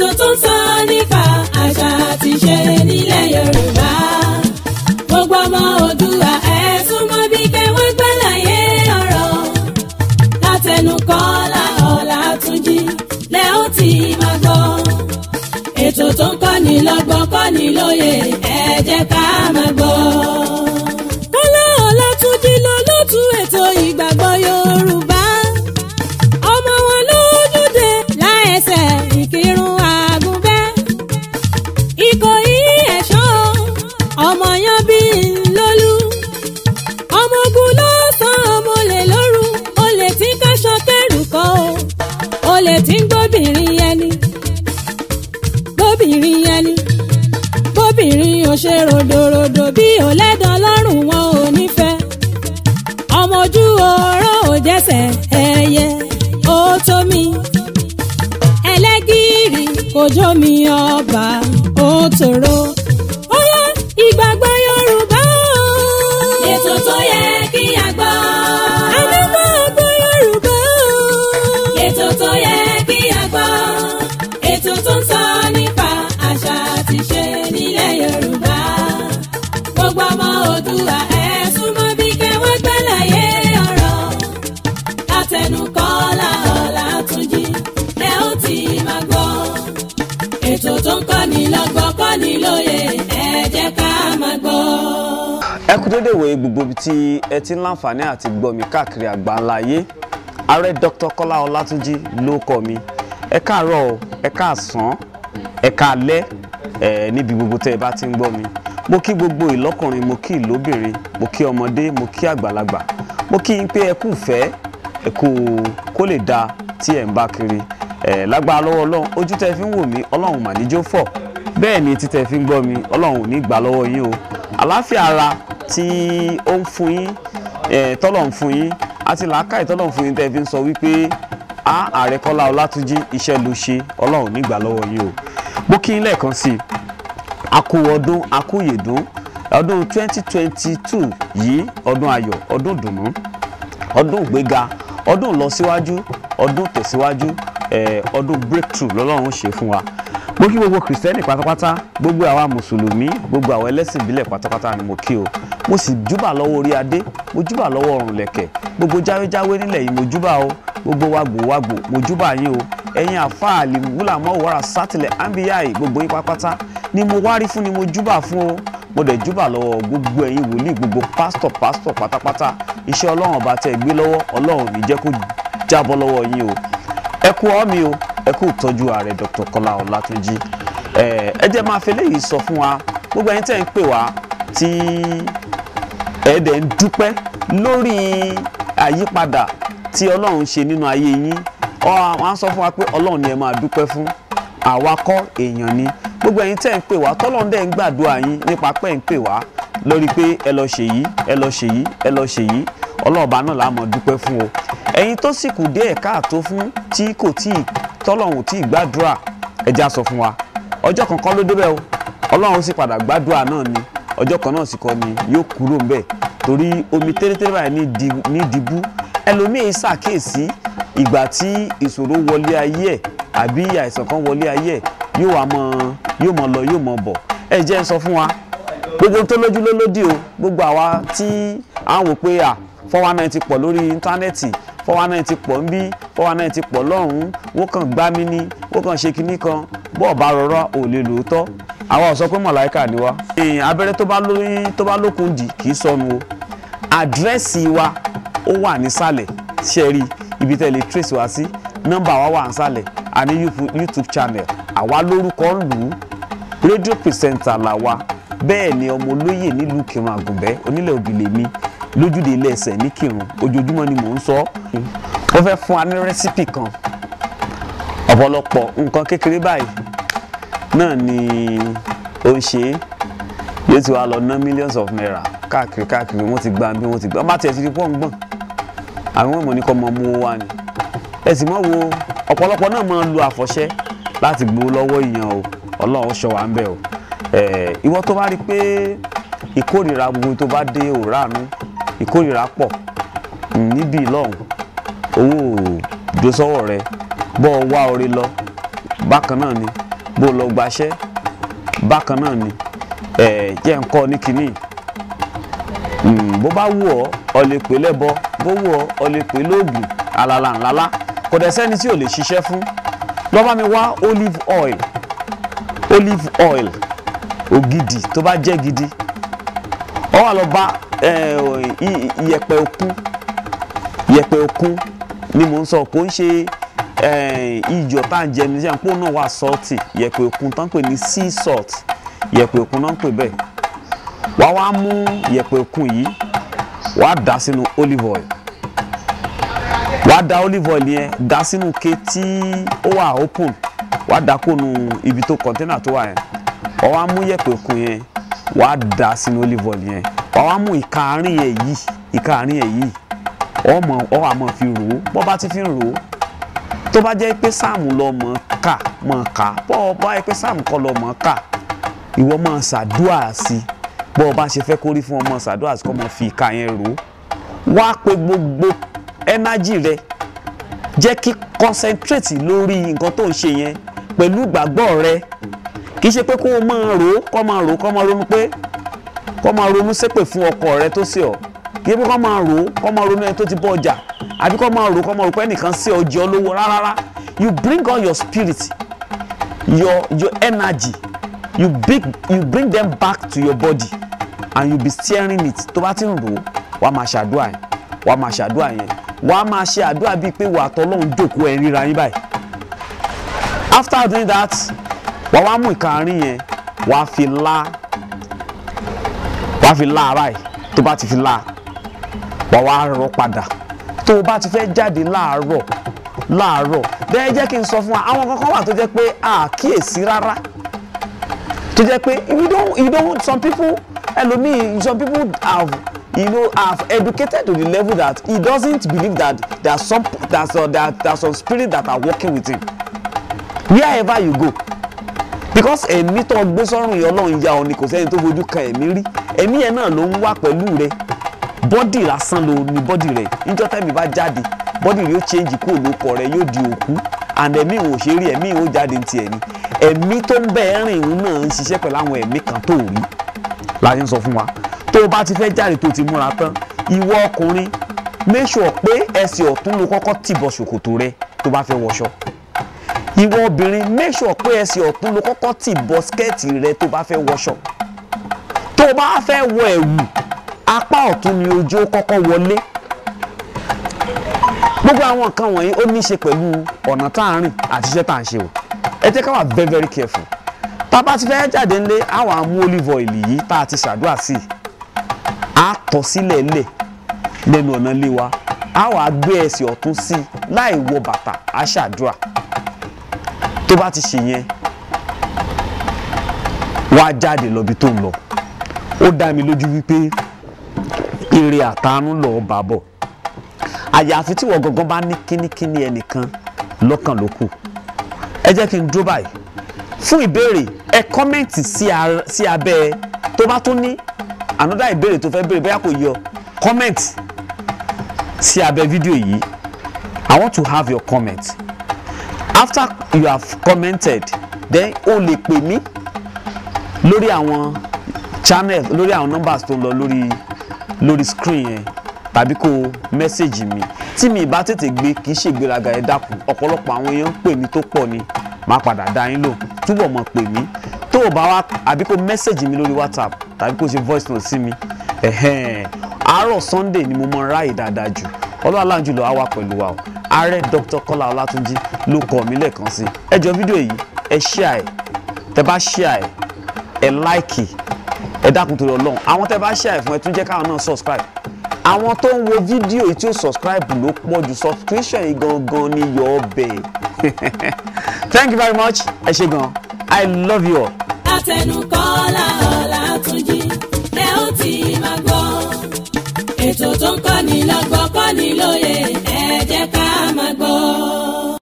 Ètò tó ń sọ nípa àṣà àti ìṣe nílẹ̀ Yorùbá. Gbogbo ọmọ Oòduà ẹ súnmọ́ bí kẹwọ́n gbàlàyé ọ̀rọ̀. Látẹnu Kọ́lá Ọlátúnjí lẹ ó ti máa gbọ́. Ètò tó ń kọ́ni lọ́gbọ́n kọ́ni lóye, ẹ jẹ́ ká máa gbọ́. Kọ́lá Ọlátúnjí lolótú ètò Ìgbàgbọ́ Yorùbá. Ọmọ wọn lójúde láẹsẹ̀ Ìkìrun Àgùnbẹ́. Ìkòyí ẹ̀ṣọ́ ọmọ yan bí ńlọ́lú. Ọmọ ogun ló san ọmọ olè lóru, olè tí ń káṣọ kẹrù kọ́ o. Olè tí ń gbóbìnrin ẹni, gbóbìnrin ẹni, bóbìnrin ò ṣe ròdòròdò bí òlẹ́dàn lọ́rùn wọn ò nífẹ̀ẹ́. Ọmọ ojú ọ̀rọ̀ ò jẹ́sẹ̀ ẹyẹ ó tó mi. Ẹlẹ́gìrì kò jó mi ọba ó tòrò. Ó yá, Ìgbàgbọ́ Yorùbá o. Ètò tó yẹ kí a gbọ́. Àdúgbò Yorùbá o. Ètò tó yẹ kí a gbọ́. Ètò tó ń sọ nípa àṣà àti ìṣe nílẹ̀ Yorùbá. Gbogbo ọmọ Oòduà ẹ súnmọ́ bí kẹwọ́n gbàlàyé ọ̀rọ̀. Látẹnu Kọ́lá Ọlátúnjí lẹ ó ti máa gbọ́. Ètò tó ń kọ́ni lọ́gbọ́n kọ́ni lóye, ẹ jẹ́ ká máa gbọ́. Ẹ kú dédé wòye gbogbo ibi tí ẹ ti ń láǹfààní àti gbọ́ mi káàkiri àgbáńlá ayé. Ààrẹ Dr. Kọ́lá Ọlátúnjí ló kọ mi. Ẹ káàárọ̀ o, ẹ káàsán, ẹ káalẹ́, ẹ níbi gbogbo tẹ́ ẹ bá ti ń gbọ́ mi. Mo kí gbogbo ìlọ́kùnrin, mo kí ìlóbìnrin, mo kí ọmọdé, mo kí àgbàlagbà. Mo kí yín pé ẹ kú ìfẹ́, ẹ kú kó lè dáa tí ẹ ń bá kiri. Ẹ lágbára lọ́wọ́ Ọlọ́run, ojú tẹ́ fi ń wò mí, Ọlọ́run mà ní jó fọ́. Bẹ́ẹ̀ ni etí tẹ́ fi ń gbọ́ mi, Ọlọ́run ò ní gbà lọ́wọ́ yín o. Àlàáfíà ara tí ó ń fún yín, tọ́lọ̀ ń fún yín, àti làákàyè tọ́lọ̀ ń fún yín tẹ́ fi ń sọ wípé a Ààrẹ Kọ́lá Ọlátúnjí iṣẹ́ ló ṣe, Ọlọ́run ò ní gbà lọ́wọ́ yín o. Mo kí yín lẹ́ẹ̀kan sí i. A kú ọdún, a kú ìyèdún. Ọdún 2022 yìí, ọdún ayọ̀, ọdún ìdùnnú, ọdún ìgbéga, ọdún ìlọsíwájú, ọdún tẹ̀síwájú, ọdún breakthrough lọ́lọ́run ṣe fún wa. Mo kí gbogbo kìrìsìtẹ́nì pátápátá, gbogbo àwa mùsùlùmí, gbogbo àwọn ẹlẹ́sìn ìbílẹ̀ pátápátá ni mo kí o. Mo sì júbà lọ́wọ́ orí adé, mo júbà lọ́wọ́ ọrùn lẹ̀kẹ̀, gbogbo jáwéjáwé nílẹ̀ yìí mo júbà o, gbogbo wàgbò wàgbò mo júbà yín o. Ẹ̀yin àfáà lìmúlàmọ́ wàrà sátìlẹ̀ ámbíyáì, gbogbo yín pátápátá ni mo wárí fún, ni mo júbà fún o. Mo dẹ̀ júbà lọ́wọ́ gbogbo ẹ̀yin wòlíì, gbogbo pásítọ̀ pásítọ̀ pátápátá. Iṣẹ́ Ọlọ́run ọba tẹ́ ẹ gbé lọ́wọ́, Ọlọ́run ò ní jẹ́ kó jábọ́ lọ́wọ́ yín o. Ẹ kú ọ́ mi o, ẹ kú ìtọ́jú Ààrẹ Dr. Kọ́lá Ọlátúnjí. Ẹ jẹ́ máa fi eléyìí sọ fún wa, gbogbo ẹ̀yin tẹ́ ń pè wá tí ẹ dẹ̀ ń dúpẹ́ lórí àyípadà tí Ọlọ́run ṣe nínú ayé yín. Wọ́n á sọ fún wa pé Ọlọ́run ni ẹ máa dúpẹ́ fún, àwa kọ́, èèyàn ni. Gbogbo ẹ̀yin tẹ́ ń pè wá tọ́lọ́run dẹ̀ ń gbàdúrà yín nípa pé ń pè wá lórí pé ẹ lọ ṣèyí, ẹ lọ ṣèyí, ẹ lọ ṣèyí, Ọlọ́run ọba náà la máa dúpẹ́ fún o. Ẹ̀yin tó sì kù díẹ̀ káàtó fún tí kò tí tọ́lọ́run ò tí ì gbàdúrà, ẹ já sọ fún wa. Ọjọ́ kan kọ́ ló débẹ̀ o, Ọlọ́run sì padà gbàdúrà náà ni, ọjọ́ kan náà sì kọ́ ni yóò kúrò ńbẹ̀, torí omi tẹ́lẹ̀tẹ́lẹ̀ báyìí ní dìbú. Ẹlòmíín ṣàkíyèsí ìgbà tí ìṣòro wọlé ayé ẹ̀ àbí àìsàn kan wọlé ayé ẹ̀, yóò wá mọ, yóò mọ lọ, yóò mọ bọ̀. Ẹ jẹ́ ń sọ fún wa, gbogbo tó lójú ló lódì o. Gbogbo àwa tí à ń wò pé à 419 ti pọ̀ lórí íńtánẹ́ẹ̀tì, 419 ti pọ̀ ń bí, 419 ti pọ̀ lọ́hùn-ún, wọ́n kàn gbá mi ní, wọ́n kàn ṣe kinní kan, bọ́ọ̀ bá rọrọ́ ò lè lòótọ́. Àwa ò sọ pé mọ̀láìkà ni wá. Abẹ́rẹ́ tó bá lóyún tó bá lókun dì kì í sọnù o. Àdírẹ́sì wa ó wà nísàlẹ̀, ṣe rí ibi tẹ́ lè trace wa sí, nọ́mbà wa wà nísàlẹ̀, a ní YouTube channel, àwa lórúkọ ń lù ú, rédíò pìrìsẹ́ńtà là wa. Bẹ́ẹ̀ ni ọmọ olóyè nílùú Ìkìrun Àgùnbẹ́, onílẹ̀ òbí lèmi, lójúde ilé ẹsẹ̀ ní Kìrun, ojoojúmọ́ ni mò ń sọ. Mo fẹ́ fún wa ní rẹ́sípì kan. Ọ̀pọ̀lọpọ̀ nǹkan kékeré báyìí náà ni ó ń ṣe é, yóò ti wá lọ ná millions of naira káàkiri káàkiri. Wọ́n ti gba bí wọ́n ti gbà, wọ́n bá tiẹ̀ ti di pọ́n gbọ̀n, àwọn ọmọ ní kọ́ mọ mú wá ni. Ẹ sì mọ́ wo ọ̀pọ̀lọpọ̀ náà máa ń lo àfọ̀ṣẹ́ láti gbowó lọ́wọ́ èèyàn o. Ọlọ́run ṣọ́ wa ń bẹ̀ o. Ìwọ tó bá rí pé ìkórìíra gbogbo tó bá dé òránú, ìkórìíra pọ̀ níbí lọ́hùn, owó ò dó sọ́wọ́ rẹ, bọ́ ọ wá orí lọ bákan náà ni. Bó lọ gbaṣẹ́ bákan náà ni. Ẹ jẹ́ ń kọ́ ní kínní. Bó bá wù ọ́, ọ lè pè lẹ́bọ. Bó wù ọ́, ọ lè pè lóògùn alala ńlá. Kò dẹ̀ sẹ́ni tí ò lè ṣiṣẹ́ fún. Lọ bá mi wá olive oil, olive oil ògidì tó bá jẹ́ gidi. Ọ wà lọ bá iyẹ̀pẹ̀ òkun. Iyẹ̀pẹ̀ òkun ni mò ń sọ, kò ń ṣe iyọ̀ tá à ń jẹ ní sẹ́yìn pé òun náà wà salty. Iyẹ̀pẹ̀ òkun tán pè ní sea salt, iyẹ̀pẹ̀ òkun náà ń pè bẹ́ẹ̀. Wàá wá mú iyẹ̀pẹ̀ òkun yìí, wàá dà sínú olive oil. Wàá da olive oil yẹn dà sínú ke tí ó wà open. Wàá dà kó nu ibi tó container tó wà yẹn. Wàá wá mú iyẹ̀pẹ̀ òkun yẹn, wàá dà sínú olive oil yẹn. Wàá wá mú ìka àárín yẹn yìí, ìka àárín yẹn yìí, ọmọ ọ wà máa fi rò ó. Bọ́ bá ti fi rò ó, tó bá jẹ́ pé sáàmù lọ mọ̀ ká mọ̀ ká, bọ́ bá jẹ́ pé sáàmù kọ́ lọ mọ̀ ká, ìwọ máa ṣàdúà sí. Bọ́ bá ṣe fẹ́ kórí fún ọmọ, ṣàdúà sí kọ́ mọ̀ fi ìka yẹn rò ó. Wá pé gbogbo energy rẹ, jẹ́ kí concentrate lórí nǹkan tó ń ṣe yẹn pẹ̀lú ìgbàgbọ́ rẹ. Kì í ṣe pé kó o máa rò ó, kó máa rò ó, kó máa ronú pé kó máa ronú ṣépè fún ọkọ rẹ tó sí ọ. Kì í ṣe pé kó máa rò ó, kó máa ronú ẹni tó ti bọ́ ọjà, àbí kó máa rò ó, kó máa rò pé ẹnìkan sí ọ jẹ ọ lówó. Rárá, you bring all your spirit, your energy, you bring them back to your body and you be steering it. Tó bá ti ń rò ó, wàá máa ṣàdúrà yẹn, wàá máa ṣàdúrà yẹn, wàá máa ṣe àdúrà bíi pé wàá tọ́lọ́hún jókòó ẹ̀ ríra yín báyìí. After doing that, wàá wá mú ìka àárín yẹn, wàá fi lá, wàá fi lá ara ẹ̀. Tó bá ti fi lá, wàá wá rọ padà. Tó o bá ti fẹ́ jáde láàárọ̀ láàárọ̀ bẹ́ẹ̀, jẹ́ kí n sọ fún wa, àwọn kankan wà tó jẹ́ pé a kíyèsí rárá, tó jẹ́ pé you don't some people, ẹlòmíì, some people have you know have educated to the level that he doesn't believe that there are some spirit that are working with him wherever you go, because ẹ̀mí tó gbé sọ́rùn yìí, Ọlọ́run ya ọ ni. Kò sẹ́ni tó fojú kan ẹ̀mí rí. Ẹ̀mí yẹn náà ló ń wà pẹ̀lú rẹ. Body lásán ló ní body rẹ. Níjọ́ tẹ́mi bá jáde, body rẹ ó change kúrò lóko rẹ, yóò di òkú, and ẹ̀mí ò ṣe rí, ẹ̀mí ò jáde ti ẹ̀ ní. Ẹ̀mí tó ń bẹ́ẹ̀ rìn òun náà ń ṣiṣẹ́ pẹ̀lú àwọn ẹ̀mí kan tó rí la ṣe ń sọ fún wa. Tó o bá ti fẹ́ jáde, tó o ti múra tán, ìwọ ọkùnrin, make sure pé ẹsẹ̀ ọ̀tún ló kọ́kọ́ tìbọ̀ ṣòkòtò rẹ tó bá fẹ́ wọṣọ. Ìwọ obìnrin, make sure pé ẹsẹ̀ ọ̀tún ló kọ́kọ́ tì bọ skirt rẹ tó bá fẹ́ wọṣọ. Tó o bá fẹ́ wọ ẹ̀wù, apá ọ̀tún ni ojú ó kọ́kọ́ wọlé. Gbogbo àwọn nǹkan wọ̀nyí, ó ní í ṣe pẹ̀lú ọ̀nà tá à ń rìn àti iṣẹ́ tá à ń ṣe o. Ẹ jẹ́ ká wà very very careful. Tá a bá ti fẹ́ jáde ńlé, á wà mú olive oil yìí tá a ti ṣàdúrà sí, á tọ̀ sílẹ̀ lẹ̀ lẹ́nu ọ̀nà ilé wa. Á wà gbé ẹsẹ̀ ọ̀tún sí láì wọ bàtà, á ṣàdúrà. Tó bá ti ṣe yẹn, wá jáde lọ bí tó ń lọ. Ó dá mi lójú wípé ire àtàánú lọ bá bọ̀, àyàfi tí wọ́n gangan bá ní kínníkínní ẹnìkan lọ́kàn ló kù. Ẹ jẹ́ kí n dúró báyìí. Fún ìbéèrè, ẹ comment sí abẹ́. Tó bá tún ní another ìbéèrè tó fẹ́ béèrè, bóyá kò yọ, comment sí abẹ́ fídíò yìí. I want to have your comment. After you have commented, then o lè pè mí lórí àwọn channel, lórí àwọn numbers tó ń lọ lórí screen yẹn, tàbí kó o message mi. Tí mi bá tètè gbé, kì í ṣègbéraga, ẹ dákun. Ọ̀pọ̀lọpọ̀ àwọn èèyàn ń pè mí tó pọ̀ ni, máa padà dá yín lò. Túbọ̀ mọ̀ pè mí tó o bá wá, àbí kó message mi lórí WhatsApp, tàbí kó ṣe voice note sí mi. Ẹ̀hẹ́n, àárọ̀ Sunday ni mo mọ ráàyè dáadáa jù. Ọlọ́run jùlọ á wà pẹ̀lú wa o. Ààrẹ Dr. Kọ́lá Ọlátúnjí ló kọ mí lẹ́ẹ̀kan sí. Ẹ jọ, fídíò yìí, ẹ share ẹ. Tẹ bá share ẹ, ẹ like ẹ. Dákun torí Ọlọ́run, àwọn tẹ bá share ẹ fún, ẹ tún jẹ́ káwọn náà subscribe. Àwọn tó ń wo fídíò yìí tí ó subscribe ló pọ̀ jù. Subscription yìí gangan ni yọ ọbẹ̀. Thank you very much. Ẹ ṣé gan. I love you all. Látẹnu Kọ́lá Ọlátúnjí lẹ ó ti máa gbọ́. Ètò tó ń kọ́ni lọ́gbọ́n, kọ́ni lóye, ẹ jẹ́ ká máa gbọ́.